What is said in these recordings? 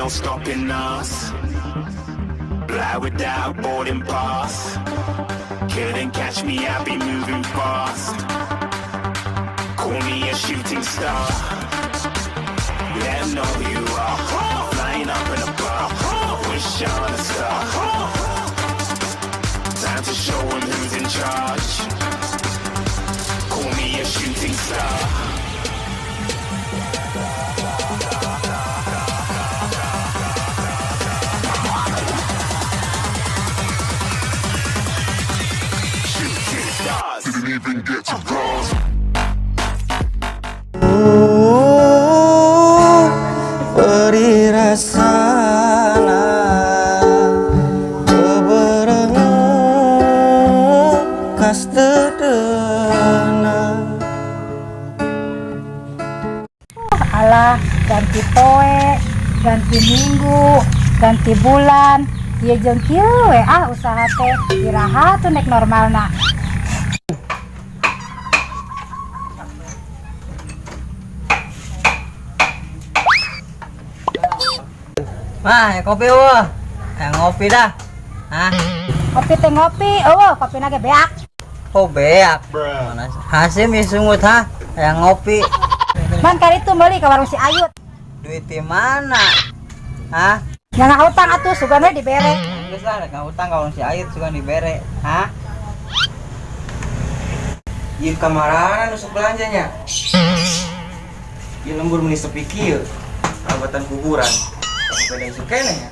no stopping us. Fly without boarding pass. Couldn't catch me, I be moving fast. Call me a shooting star. Let 'em know who you are. Flying up in a bar. Wish on a star. Time to show 'em who's in charge. Call me a shooting star. Shooting stars. Didn't even get to cross. Beri rasana keberengu kastedena. Alah, ganti poe, ganti minggu, ganti bulan. Ieu jeung kieu we ah usaha teh, iraha tuh nek normalna? Mah, ya kopi wah. Ya ngopi dah. Hah? Kopi teh ngopi, eueuh kopi ge beak. Oh beak. Mana Hasim ya sungut ha? Ya ngopi. Man kali itu meuli ka warung si Ayut. Duit di mana? Hah? Yang ngahutang atuh sugan we dibere. Geus lah, rek ngahutang ka warung si Ayut sugan dibere. Hah? Ieu kamarana nusuk belanjanya. Ieu lembur meni sepi kieu. Perabatan kuburan. Sampai da isuk keneh ya.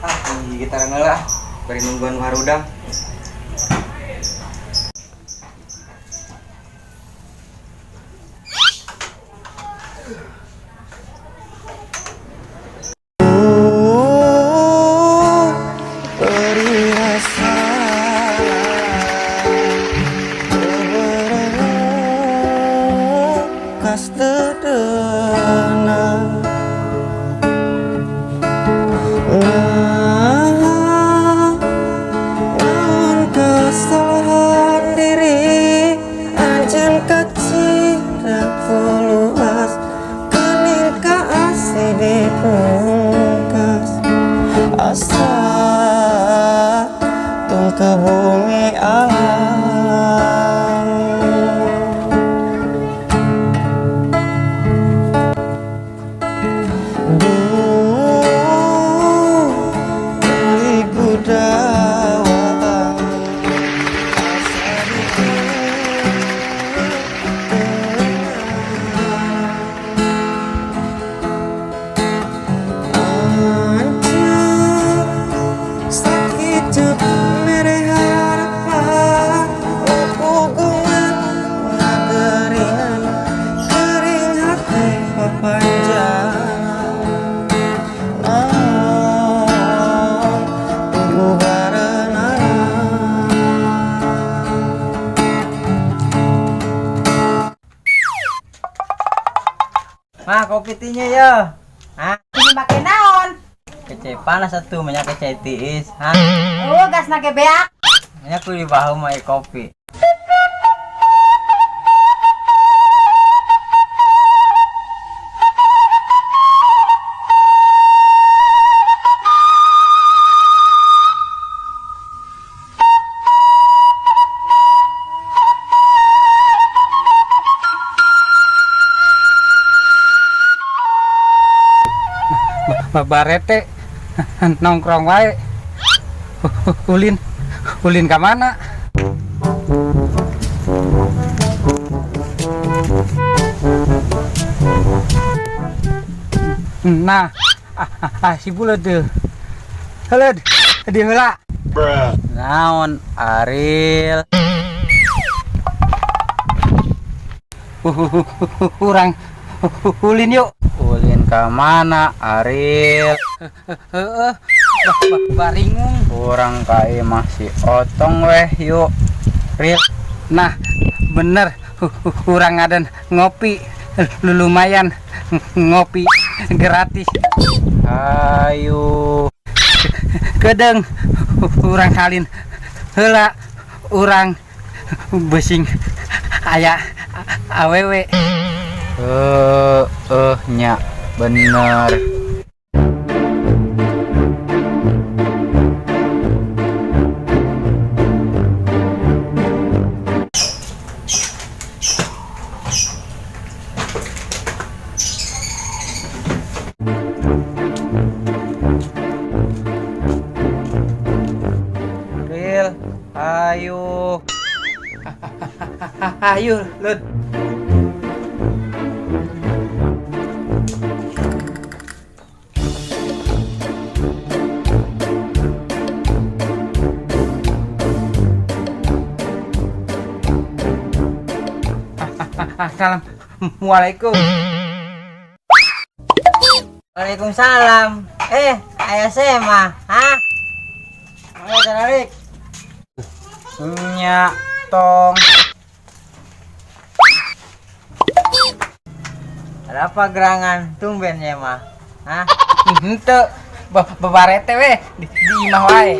Ah, gigit tarang lah. Bari nungguan harudang. Beri rasa keberengu kastedena. Nah, naon kesalahan diri anjeun kacida luas kening kaasih dipungkas asa tung ke bumi alam. Duh, beri gudawang asa Anjeun sakitu mere harapan pugungan ngageringan kering hati papanjangan naon tunggu barengan. Mah, kopi tinya ya. Hah? Ini make naon? Kece panas atuh, banyak kece tiis. Hah? Eueuh gasna ge beak. Banyak kudu bahu mah kopi. Barete nongkrong wae, ulin ulin ka mana? Nah, si buleud tuh heuleud di heula. Naon Aril? Urang ulin yuk. Ulin ka mana Aril? Heeh, baringung. Urang ka imah si Otong weh yuk. Ril. Nah, bener, urang ngaden ngopi lumayan, ngopi gratis. Ayo. Kedeng urang salin heula, urang Besing aya awewe. Eh, eh, nya bener. Ril, ayo. Ayo, Lud. Assalamualaikum. Waalaikumsalam. Eh, ayah Sema, hah? Ayo tarik. Nya tong. Ada apa gerangan? Tumben ya mah. Hah? Henteu, babarete we di imah wae.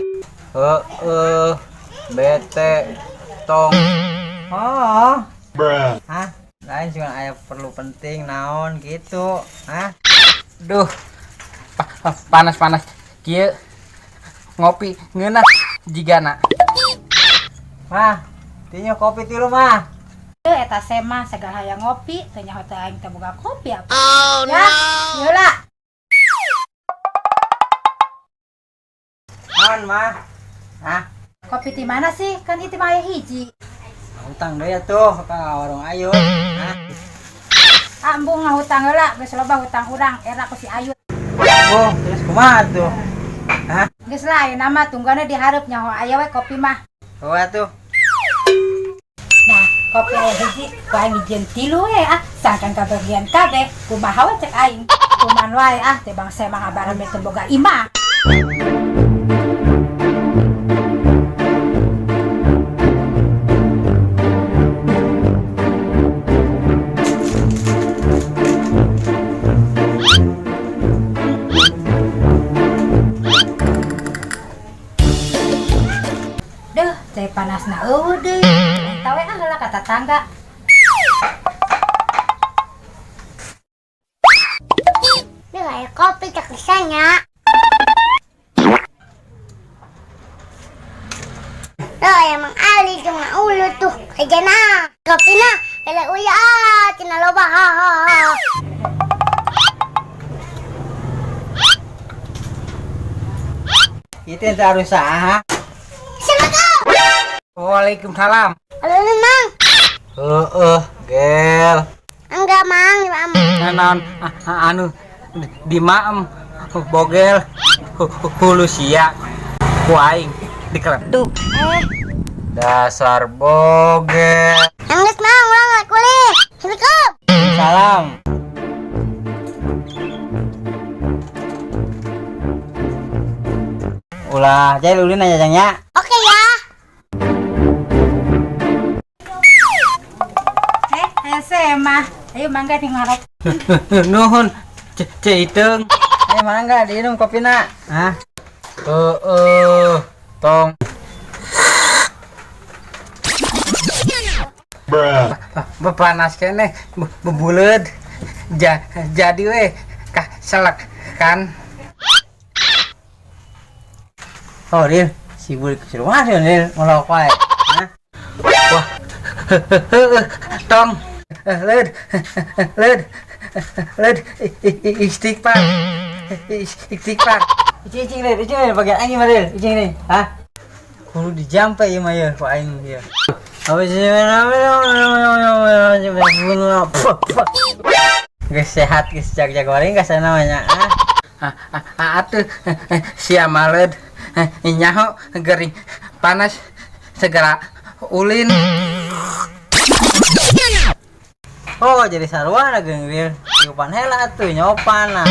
Heeh, bete tong. Oh. Hah? Lain cuma ayah perlu penting naon gitu. Hah? Duh. Panas-panas kieu ngopi ngeunah jigana. Mah, tinyo kopi tilu mah. Teu eta Sema segala hayang ngopi, teu nyaho teh aing teh boga kopi apa. Oh ya, no. Heula. Naon mah? Hah? Kopi ti mana sih? Kan itu mah aya hiji. Hutang deui atuh ka warung Ayu. Hah? Ah, embung ngahutang heula, geus loba hutang urang, era ku si Ayu. Oh, terus kumaha tuh? Hah? Geus lah ayeuna mah tunggana dihareup nyaho aya we kopi mah. Oh atuh. Nah, kopi aya hiji, ku aing dijieun tilu we ah, sangkan kabagian kabeh, kumaha we cek aing. Kuman wae ah, teh bangsa emang ngabarem teu boga imah. Duh, cai panasna eueuh deui. Eta we ah heula ka tatangga. Duh, aya kopi cek bisanya. Duh, aya Mang Ali jeung Mang Ulu tuh. Kajana. Kopina, ele uya ah, cenah loba ha ha ha. Itu yang harus sah. Assalamualaikum. Waalaikumsalam. Halo, Mang. Heeh, gel. Enggak, Mang, Mang. Naon anu di maem bogel hulu sia ku aing dikeleduk. Eh, Dasar bogel. Angges, Mang, ulang nggak kulit. Assalamualaikum. Salam. Ulah, jadi ulin aja jang ya. Oke ya. Eh, aya Sema. Ayo mangga nih ngarok. Nuhun Ce Iteung. Eh, mangga diinum kopina. Hah? Heeh, tong. Panas keneh bebuleud. Jadi we kaselek kan. Oh, Ril, si bulik ke rumah sih, Ril, ngelok wae. Hah? Wah. Tong. Leud. Leud. Leud istighfar. Istighfar. Icing, icing, Ril, icing, Ril, bagian aing mah, Ril, icing, Ril. Hah? Kudu dijampe ieu mah ieu, ku aing ieu. Apa sih? Geus sehat, geus jag-jag waring ka sana mah nya. Hah? Atuh sia maleud nyaho gering panas segera ulin. Oh, jadi sarua geuning, Ril. Tiupan heula atuh nyopan nah.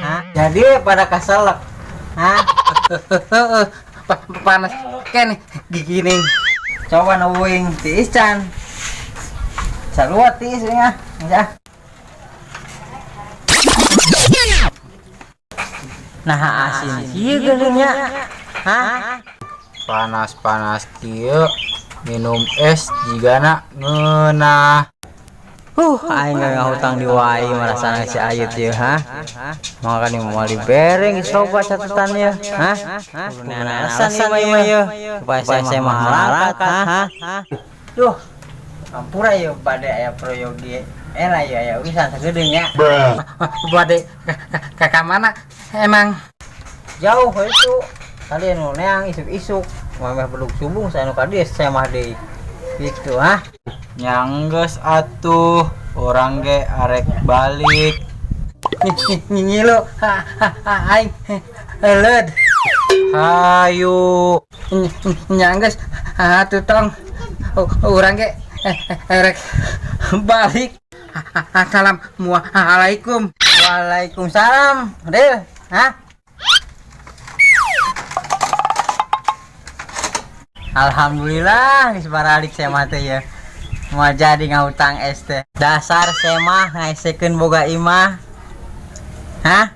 Hah? Jadi pada kaselek. Hah? Panas keneh gigining. Coba nu uing tiis can. Sarua tiis nya. Ya. Nah, asin kieu geuning nya. Hah? Panas-panas kieu Minum es jigana ngeunah. Aing gak ngahutang di wai marasana si Ayut ya, ha? Makanya mau dibere geus loba catatan ya, ha? Kudu alasan ieu mah ya. Supaya saya mah harangkat, ha? Duh, ampura ya bade aya proyogi. Era ya aya urusan sagedeung nya. Bade ka mana emang? Jauh itu. Kalian nu neang isuk-isuk, mah bedug subuh saya nu ka dieu saya mah deui. Gitu, ha? Nya enggeus atuh, urang ge arek balik. Ngilu aing leud. Hayu. Nya geus atuh tong urang ge rek balik. Assalamualaikum. Waalaikumsalam, Del. Hah? Alhamdulillah, geus baralik saya mah teh ya. Moal jadi ngahutang es teh. Dasar saya mah ngaesekeun boga imah. Hah?